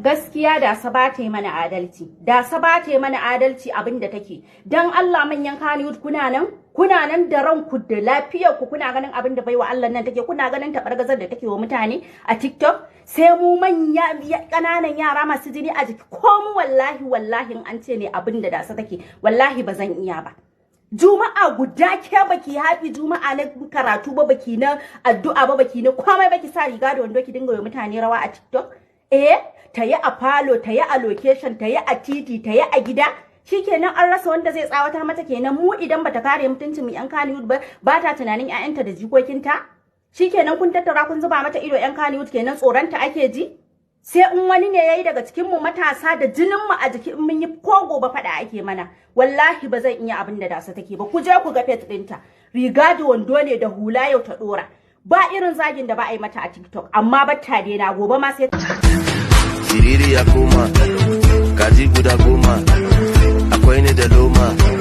Gaskiya da ba ta yi mana adalci, da ba ta yi mana adalci abin da take. Dan Allah, manyan Kannywood, kuna nan, kuna nan da ranku da lafiyar ku, kuna ganin abin da baiwa Allah nan take, kuna ganin tabargazar da take wa mutane a TikTok. Sai mu manya, kananan yara masu jini a jiki, ko mu, wallahi wallahi, an ce ne abin da Dasa take, wallahi ba zan iya ba. Juma'a guda ke baki happy Juma'a na karatu ba, baki na addu'a ba, baki na komai baki, sa riga da wando ki dinga wa mutane rawa a TikTok. Eh, ta yi a falo, ta yi a location, ta yi a titi, ta yi a gida. Shikenan, an rasa wanda zai tsawatar mata kenan. Mu idan bata kare mutuncin mu yan Kannywood ba, ba ta tunanin ƴaƴanta da jikokinta. Shikenan, kun tattara kun zuba mata ido yan Kannywood, kenan tsoronta ake ji. Sai in wani ne yayi daga cikin mu matasa da jinin mu a jiki, in mun yi ko gobe faɗa ake mana. Wallahi ba zan iya abin da Dasa take ba. Ku je ku ga page ɗinta, riga da wando ne da hula yau ta dora. Ba irin zagin da ba a yi mata a TikTok, amma batta daina, gobe ma sai Siriri ya koma, kaji guda 10, akwai ni da loma.